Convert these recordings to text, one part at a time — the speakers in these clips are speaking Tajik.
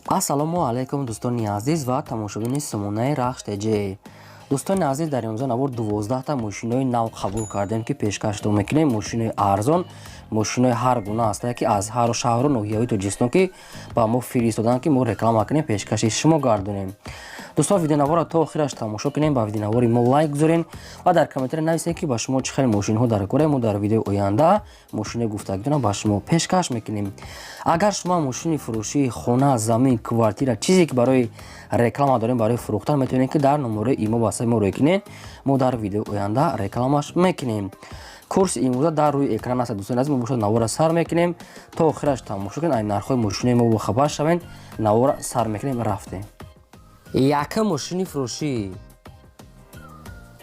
Ассалому алайкум, дӯстони азиз ва тамошобини сомонаи Рахш ТЖ. Дӯстони азиз, дар имрӯза навор 12та мошинои нав қабул кардем, ки пешкаштон мекунем. Мошинои арзон, мошинои ҳар гуна ҳастае, ки аз ҳар шаҳру ноҳияҳои Тоҷикистон ки ба мо фиристоданд, ки мо реклама кунем, пешкаши шумо гардонем. Дӯстон, видеонаворро то охираш тамошо кунем, ба видеонавори мо лайк гузорем ва дар комментария нависем, ки ба шумо чӣ хел мошинҳо дар кора. Мо дар видеои оянда мошинои гуфтагитонро ба шумо пешкаш мекунем. Агар шумо мошини фурӯшии хона, замин, квартира, чизе ки барои реклама дорем, барои фурӯхтан, метавонед, ки дар номерои имо васаи мо рӯй кунед. Мо дар видеои оянда рекламаш мекунем. Курси имрӯза дар рӯи экран аст. Дӯстони азиз, мо бошад навора сар мекунем, то охираш тамошо кунед, ай нархҳои мошинои мо бохабар шавед. Навора сар мекунем, рафтем. Якум мошини фурӯшӣ,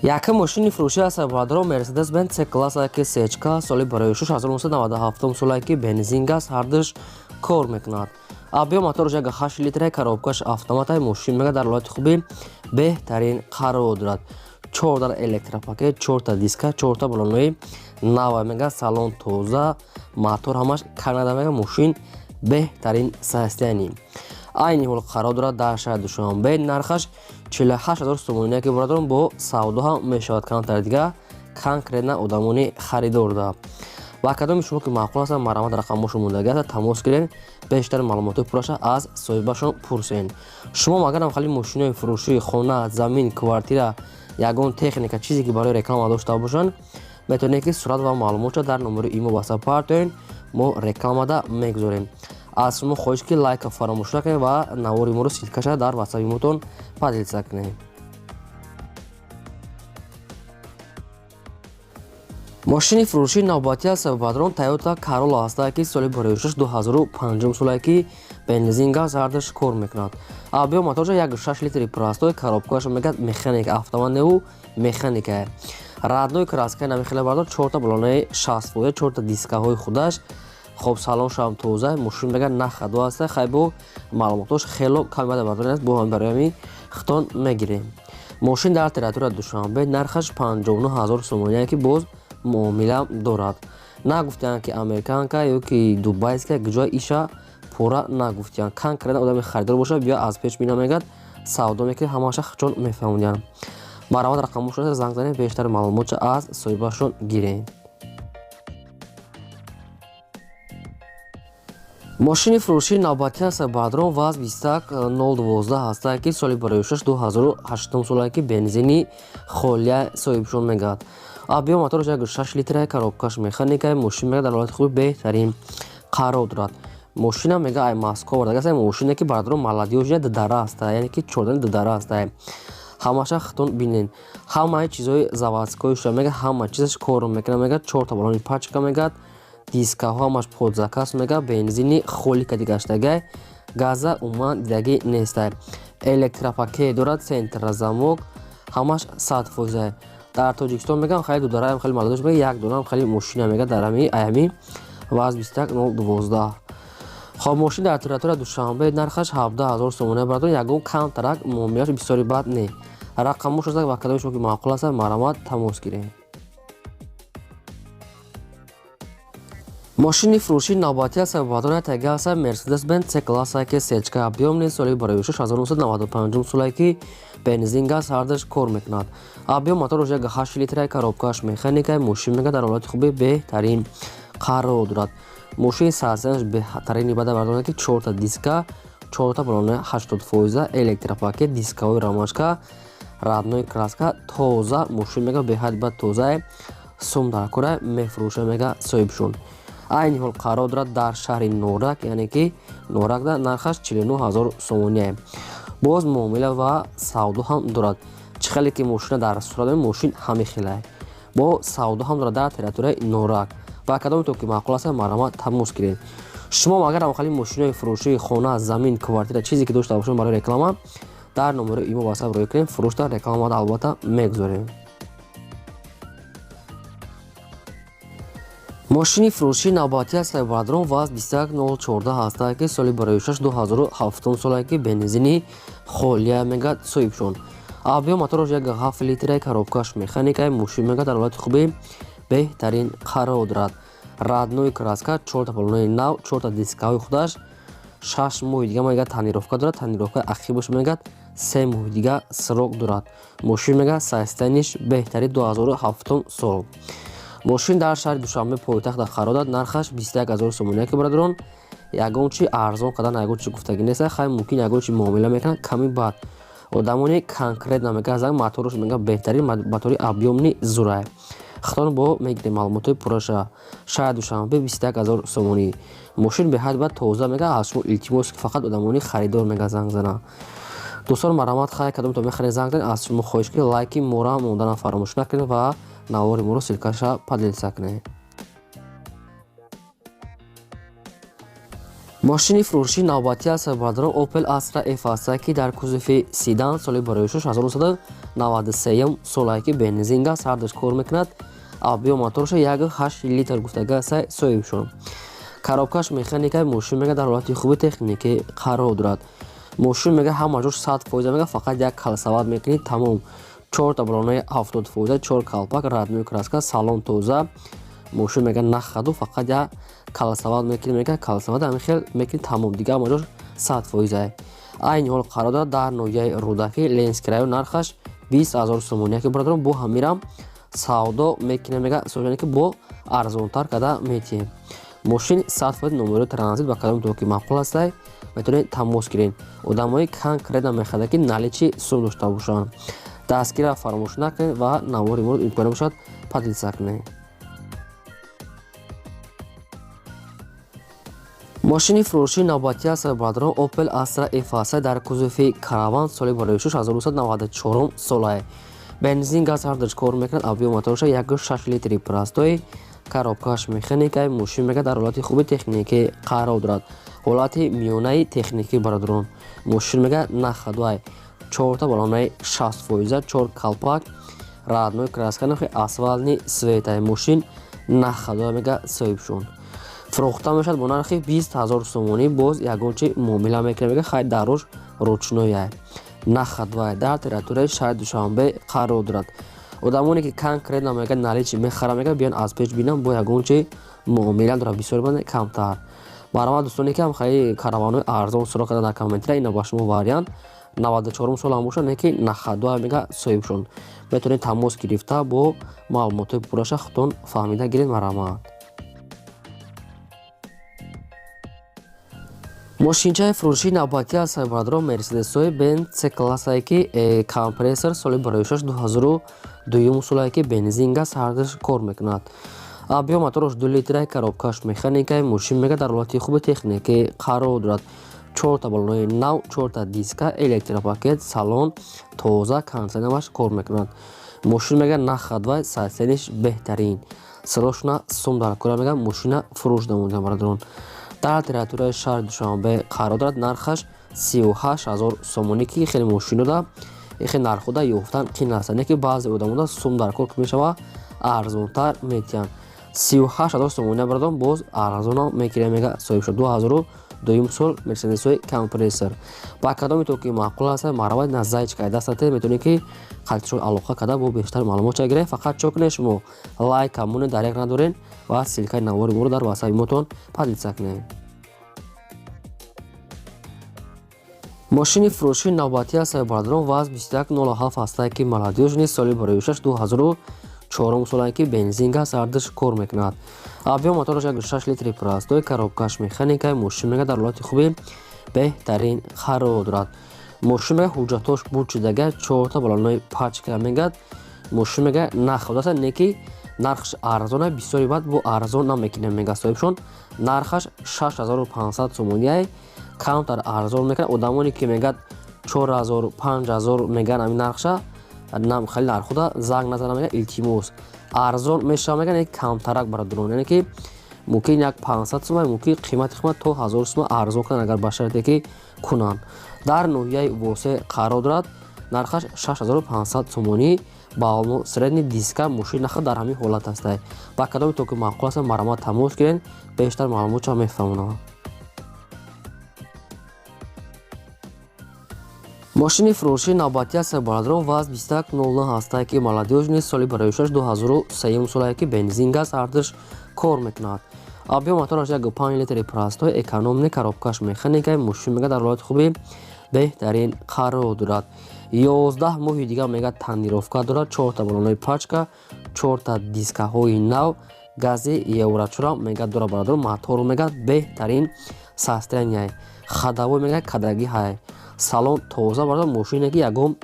якум мошини фурӯшӣ аст, бародаро, Мерседес Бенз С класса, ки сечка, соли барои 1997 солае, ки бензин, газ ҳардуш кор мекунад. Объём мотораш 1,8 литра, коробкаш автоматай. Мошин мега дар ҳолати хуби беҳтарин қарор дорад. Чордар электропакет, чорта диска, чорта балонои нава мега, салон тоза, мотор ҳамаш Канада мега, мошин беҳтарин состояние. Айни ҳол қарор дорад дар шаҳри Душанбе, нархаш 48 000 сомонӣ, ки бародарон, бо савдо ҳам мешавад камтар дига, конкретно одамони харидор да. Ва кадоми шумо ки маъқул ҳастанд, марҳамат, рақамҳошон мондаги аст, тамос гиред, бештар маълумотҳои пурраша аз соҳибашон пурсен. Шумо агарам хали мошинои фурӯшии хона, замин, квартира, ягон техника, чизе ки барои реклама дошта бошанд, метавонед, ки сурат ва маълумотша дар номери имо ватсап партоед, мо рекламада мегузорем. Аз шумо хоҳиш, ки лайка фаромӯш накунед ва навори моро ссылкаша дар ватсапи мотон поделиться кунед. Мошини фурӯшии навбатӣ аст, бародарон, Тойота Карола ҳастае, ки соли барои 2005 солае, ки бензин, газ ҳардуш кор мекунад. Объём моторша 1,6 литри простой, коробкааш мегӯяд механик, автомат неу, механика, родной краска намехеле, бардор, чорта балонаи 60%, чорта дискаҳои худаш. Хоб, салоншам тоза, мошин мега на ходу аста. Хай, бо маълумотош хело камида, бардор, аст, бо ҳами барои ҳамин хитон мегирем. Мошин дар территория Душанбе, нархаш 59 000 сомоние, ки боз муомила дорад. Нагуфтиянд, ки американка ё ки дубайская, ҷоя иша пурра нагуфтиянд. Конкретно одами харидор бошад, биё аз пеш бина, мегӯяд, савдо мекунед, ҳамаша чон мефаҳмониянд. Марҳамат, рақамҳошон занг занед, бештар маълумотша аз соҳибашон гиред. Мошини фурӯшии навбатӣ аст, бародарон, ВАЗ 21012 ҳастае, ки соли барои 2008 солае, ки бензини холия, соҳибшон мегӯяд. Объём мотораш 1,6 литра, коробкаш механика. Мошин мега дар ҳолати хуби беҳтарин қарор дорад. Мошина мега ай Москва оварда. Мошине ки, бародарон, молодёжная, дудара аста, яъне ки чордани дудара аста. Ҳамаша хитон бинен, ҳамаи чизҳои заводскойша мега, ҳама чизаш кор мекунад, мега, чорта балони пачка мегӯяд, дискаҳо ҳамаш под заказ мега, бензини холика дигаштагай, газа умуман дидагӣ нестай. Электропакет дорад, центрозамок, ҳамаш 100%. Дар Тоҷикистон мегам хеле дудараам, хеле молодёж мега, як донаам хеле мошина мега дар ҳами аями ВАЗ 21012. Хоб, мошин дар территория Душанбе, нархаш 17 000 сомонӣ, бародарон, ягон камтарак муомилаш бисёри бад не. Рақамҳош аст, ва кадоми шумо ки маъқул аст, марҳамат, тамос гиред. Мошини фурӯшии навбатӣ аст, бародарон, таги аст, Мерседес Бенз С класса, ки сечка, объём соли барои 1995 солае, ки бензин, газ ҳардуш кор мекунад. Объём мотораш 1,8 литра, коробкаш механика. Мошин мега дар ҳолати хуби беҳтарин қарор дорад. Мошини сарсанаш беҳтарини бада, бародарон, ки чорта диска, чорта балонаи 80%, электропакет, дискаҳои ромашка, родной краска, тоза. Мошин мега беҳад бад тозае, сум дар кора, мефурӯша, мега соҳибшон. Айни ҳол қарор дорад дар шаҳри Норак, яъне ки Норакда, нархаш 49 000 сомоние, боз муомила ва савдо ҳам дорад. Чӣ хеле ки мошина дар сурат, мошин ҳами хелае, бо савдо ҳам дорад дар территорияи Норак. Ва кадоме то ки маъқул аст, марҳамат, тамос гиред. Шумо агар хали мошинои фурӯшии хона, замин, квартира, чизе ки дошта бошед барои реклама, дар номерои имо ватсап рӯй кунед, фурӯшта рекламада албатта мегузорем. Мошини фурӯшии навбатӣ аст, бародарон, ВАЗ 21014 ҳастае, ки соли барои 2007 солае, ки бензини холия, мегӯяд соҳибшон. Объём мотораш 1,7 литра, коробкаш механика. Мошин мега дар ҳолати хуби беҳтарин қарор дорад. Родной краска, чорта балонаи нав, чорта дискаҳои худаш. 6 моҳи дига мега тонировка дорад. Тонировкаи ақибаш мегӯяд, 3 моҳи дига срок дорад. Мошин мега состояниш беҳтари, 2007 сол. Мошин дар шаҳри Душанбе, пойтахт, қарор дорад. Нархаш 21 000 сомонӣ, ки бародарон, ягон чи арзон кардан, ягон чи гуфтагӣ нест. Хай, мумкин ягон чи муомила мекунад ками бад. Одамони конкретно мега занг. Мотораш мега беҳтарин, мотори объёмный, зурай. Хитон бо мегирем маълумотҳои пурраша. Шаҳри Душанбе, 21 000 сомонӣ. Мошин беҳад бад тоза. Мега аз шумо илтимос, ки фақат одамони харидор мега занг зананд. Дӯстон, марҳамат, хай, кадомто мехаред, занг занед. Аз шумо хоҳиш, ки лайки мора монданам фаромӯш накунед ва навори моро ссылкаша поделиться кунед. Мошини фурӯши навбатӣ аст, бародарон, Opel Astra F аст, ки дар кузови седан, соли барои 1993 солае, ки бензин, газ ҳардуш кор мекунад. Объём моторша 1,8 литр гуфтага аст соҳибшон. Коробкаш механика. Мошин мега дар ҳолати хуби техникӣ қарор дорад. Мошин мега ҳама ҷош 100%, мега фақат як колесовать мекунӣ, тамом. Чорта балонаи 70%, чор калпак, родной краска, салон тоза. Мошин мега на ходу, фақат як колесовать мекунӣ, мега колесовать ҳамин хел мекунӣ, тамом. Дига ҳама ҷош 100%. Айни ҳол қарор дорад дар ноҳияи Рӯдакӣ, Ленинский район. Нархаш 20 000 сомонӣ, ки бародарон, бо ҳамирам савдо мекунем, мега соҷане, ки бо арзонтар карда метиҳем. Мошин 100%, номерои транзит. Ба кадом ки маъқул ҳастай, метавонед тамос гиред. Одамои конкретно мехарад, ки наличный сум дошта бошанд. Дастгирра фаромӯш накунед ва навори моро имкон бошад поделиться кунед. Мошини фурӯшии навбатӣ аст, бародарон, Opel Astra F аст дар кузови караван, соли барои 1994 солае. Бензин, газ ҳардуш кор мекунад. Объём моторша 1,6 литри простой, коробкаш механика. Мошин мега дар ҳолати хуби техникӣ қарор дорад, ҳолати миёнаи техникӣ. Бародарон, мошин мега на ходу, чорта балонаи 60%, чор калпак, родной краска, нахи асфальтный цветай. Мошин на ходу, мега соҳибшон. Фурӯхта мешавад бо нархи 20 000 сомонӣ. Боз ягон чи муомила мекунад, мега хай, дарош ручной, на ходу, дар территорияи шаҳри Душанбе қарор дорад. Одамоне ки конкретно мега наличный мехарам, мега биён аз пеш бинам, бо ягон чи муомила дорад, бисёр бане камтар. Марҳамат, дӯстоне ки ҳам хаи караванҳои арзон суроғ карда дар комментария, ина ба шумо вариант. 94 сол ҳам бошад, не ки на ходу, мега соҳибшон. Метавонед тамос гирифта, бо маълумотҳои пурраша худтон фаҳмида гиред. Марҳамат. Мошинчаи фурӯшии навбатӣ аст, бародарон, Мерседесҳои Бенз С классае, ки компрессор, соли бароишаш 2002 солае, ки бензин, газ ҳардуш кор мекунад. Объём мотораш 2 литра, коробкаш механикаи. Мошин мега дар ҳолати хуби техникӣ қарор дорад. Чорта балонаи нав, чорта диска, электропакет, салон тоза, кондиционераш кор мекунад. Мошин мега на ходу, состояниш беҳтарин. Срочно сум дар кора, мега мошина фурӯш намудам. Бародарон, дар территорияи шаҳри Душанбе қарор дорад. Нархаш 38 000 сомонӣ, ки хеле мошинода хеле нархода ёфтан қин аст, не ки баъзе одамода сум дар кор мешава, арзонтар метиҳанд. 38 000 сомонӣ, бародарон, боз арзонам мегирем, мега соҳиб шуд. 2002 сол, Мерседесҳои компрессор. Ба кадоме то ки маъқул аст, марҳамат, на зайчикаи дастате, метавонед ки қалтишон алоқа карда, бо бештар маълумот ча гиред. Фақат чо кунед шумо? Лайка монед, даряк надоред ва ссылкаи навори моро дар ватсапи мотон поделиться кунед. Мошини фурӯшии навбатӣ аст, бародарон, ВАЗ 2107 ҳастае, ки молодёжный, соли бароишаш 2004 солае, ки бензин, газ ҳардуш кор мекунад. Объём мотораш 1,6 литри простой, коробкаш механика. Мошин мега дар ҳолати хуби беҳтарин қарор дорад. Мошин мега ҳуҷҷатҳош буд шудага, чорта балонаи пачка. Мегӯяд, мошин мега на ходу аст, не ки нархаш арзона, бисёри баъд бо арзон намекунем, мега соҳибшон. Нархаш 6500 сомониай, камтар арзон мекунад. Одамоне ки мегӯяд 4000, 5000 мегӯянд, ҳамин нархша хеле нархода занг назанам, мега илтимос. Арзон мешава, мегӯяд, не камтарак, бародарон, яъне ки мумкин як 500 сума, мумкин қимати қимат то 1000 сума арзон кунанд, агар ба шарте ки кунанд. Дар ноҳияи Восе қарор дорад. Нархаш 6500 сомонӣ. Балоно средний диска. Мошин нахо дар ҳамин ҳолат ҳастай. Ба кадоме то ки маъқул аст, марҳамат, тамос гиред, бештар маълумотча мефаҳмонам. Мошини фурӯшии навбатӣ аст, бародарон, ВАЗ 2109 ҳастае, ки молодёжный, соли бароишаш 2003 солае, ки бензин, газ ҳардуш кор мекунад. Объём мотораш 1,5 литри простой, экономный, коробкаш механика. Мошин мега дар ҳолати хуби беҳтарин қарор дорад. 11 моҳи дигар мега тонировка дорад, чорта баллонои пачка, чорта дискаҳои нав, гази еврочора мега дора, бародар. Мотору мега беҳтарин состояние, ходовой мега кадаги ҳай, салон тоза, бародар. Мошине ки ягон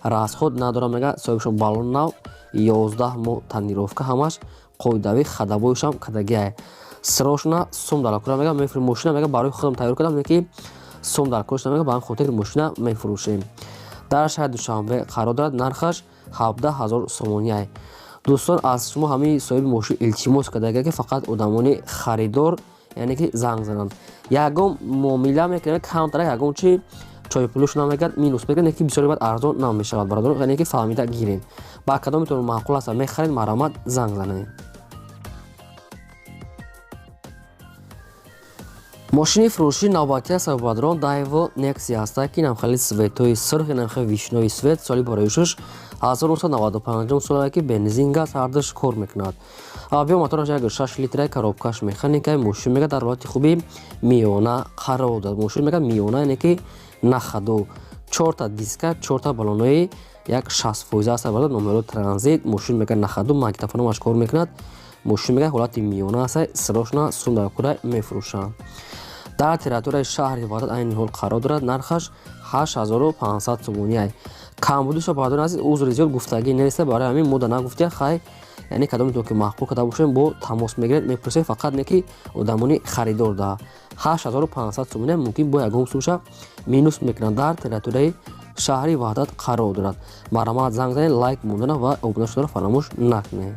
расход надора, мега соҳибшон баллон нав, 11 моҳ тонировка, ҳамаш қоидавӣ, ходовойшам кадагиай. Срочно сум дар кора мега мефурӯшем. Мошина мега барои худам тайёр кардам, ки сум дар корш мега, ба ҳамин хотир мошина мефурӯшем. Дар шаҳри Душанбе қарор дорад, нархаш 17 000 сомониай. Дӯстон, аз шумо ҳамаи соҳиби мошин илтимос кардага, ки фақат одамони харидор, яъне ки занг зананд. Ягон муомила мекунем, камтара ягон чи чойпулуш намегад, минус мекунад, ки бисёри баъд арзон намешавад, бародарон. Яъне ки фаҳмида гирем, ба кадометон маъқул аст, мехаред, марҳамат, занг занед. Мошини фурӯшии навбатӣ аст, бародарон, Daewoo Nexia ҳаста, ки инам хеле цветои сурх, инам хеле вишнёвый цвет, соли бароишаш 1995 солае, ки бензин, газ ҳардуш кор мекунад. Объём мотораш 1,6 литра, коробкаш механика. Мошин мега дар ҳолати хуби миёна қарор дорад. Мошин мега миёна, яъне ки на ходу, чорта диска, чорта баллонои як 60% аст, бародар. Номеро транзит. Мошин мега на ходу, магнитофономаш кор мекунад. Мошин мега ҳолати миёна аст, срочно сум дар кура мефурӯшанд. Дар территорияи шаҳри Ваҳдат айни ҳол қарор дорад, нархаш 8500 сомониай. Камбудиша, бародари азиз, узри зиёд, гуфтагӣ неста, барои ҳамин мода нагуфтия. Хай, яъне кадометон ки маъқул карда бошем, бо тамос мегиред, мепурсед, фақат не ки одамони харидор. Да 8500 сомония мумкин бо ягон сумша минус мекунанд. Дар территорияи шаҳри Ваҳдат қарор дорад. Марҳамат, занг занед, лайк мондана ва обуна шударо фаромӯш накунед.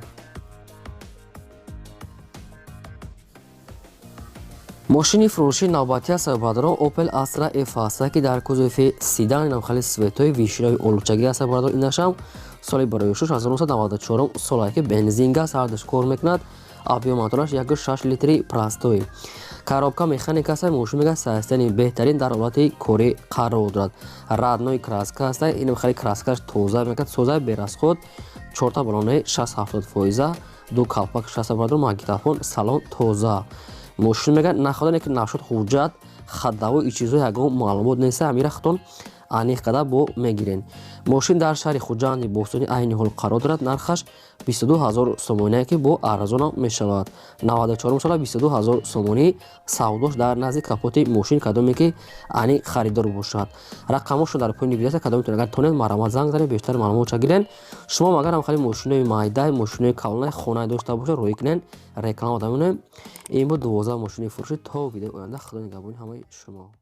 Мошини фурӯшии навбатӣ аст, бародарон, Opel Astra F аст, ки дар кузови седан, инам хеле цветои вишнёвый олучагӣ аст, бародар. Инашам соли бароишуш 1994 солае, ки бензин, газ ҳардуш кор мекунад. Объём мотораш 1,6 литри простой, коробка механика аст. Мошин мега состояние беҳтарин, дар ҳолати корӣ қарор дорад. Родной краска аст, инам хеле краскаш тоза мекунад, тоза, без расход, чорта баллонаи 60-70%, ду калпак шаст, бародар, магнитофон, салон тоза. Мошин мега на хода, ки нашуд ҳуҷҷат, ходовой и чизҳо ягон маълумот нест, ҳамира худтон аниқ карда бо мегирен. Мошин дар шаҳри Хуҷанди бостонӣ айни ҳол қарор дорад, нархаш 22 000 сомоние, ки бо арзонам мешавад. 94 сола, 22 000 сомонӣ савдош дар назди капоти мошин. Кадоме ки аниқ харидор бошад, рақамошон дар поёни видео. Кадометон агар тонед, марҳамат, занг занед, бештар маълумотша гирен. Шумо агар ҳам хеле мошинои майдай, мошинои калонай, хонае дошта бошед, роҳӣ кунен, реклама дамонем. Ин буд 12 мошини фурӯшӣ. То видеои оянда, худо нигаҳбони ҳамаи шумо.